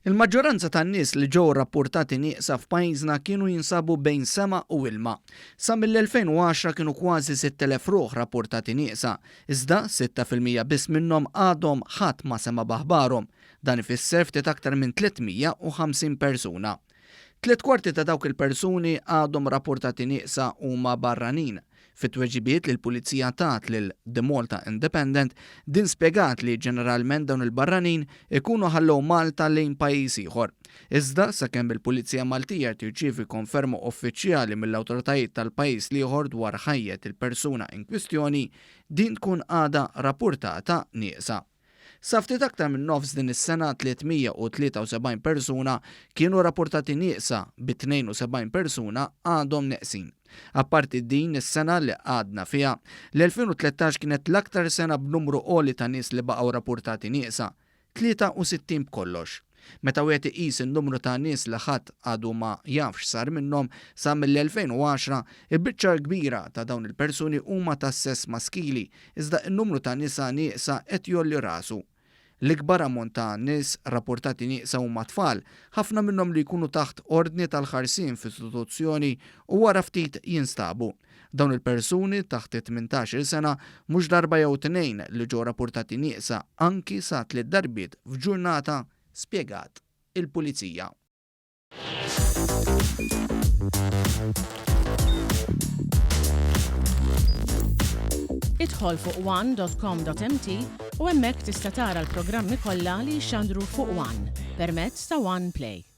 Il-maġġoranza tan-nies li ġew rappurtati nieqsa f'pajjiżna kienu jinsabu bejn sema u ilma. Sa mill-2010 kienu kważi 6,000 ruħ rappurtati nieqsa, iżda 6% biss minnhom għadhom ħadd ma sema' b'aħbarhom. Dan ifisser ftit aktar minn 350 persuna. Tliet kwarti ta' dawk il-persuni għadhom rappurtati nieqsa huma barranin. Fit-tweġibiet li l-Pulizija tat lil The Malta Independent, din spjegat li ġeneralment dawn il-barranin ikunu ħallew Malta lejn pajjiż ieħor. Iżda, sakemm il-Pulizija Maltija tirċievi konferma uffiċjali mill-awtoritajiet tal-pajjiż l-ieħor dwar ħajjet il-persuna inkwistjoni, din tkun għadha rappurtata nieqsa. Sa ftit aktar minn nofs din is-sena 373 persuna kienu rapportati nieqsa bi 72 persuna għadhom neqsin. Apparti din is-sena li għadna fiha, l-2013 kienet l-aktar sena b'numru għoli ta' nies li baqgħu rapportati nieqsa, 63 b'kollox. Meta wieħed iqis in-numru ta' nies li ħadd għadu ma jaf x'sar minnhom sa mill-2010, il-biċċa l-kbira ta' dawn il-persuni huma tas-sess maskili, iżda n-numru ta' nisa nieqsa qed jgħolli rasu. L-ikbar ammont ta' nies rappurtati nieqsa huma tfal, ħafna minnhom li jkunu taħt ordni tal-ħarsien f'istituzzjoni u wara ftit jinstabu. Dawn il-persuni taħt it-18-il sena mhux darba jew tnejn li ġew rappurtati nieqsa anki sa tliet darbiet f'ġurnata, spjegat il-Pulizija. Idħol fuq one.com.mt u hemmhekk tista' tara l-programmi kollha li jixxandru fuq One permezz ta' One Play.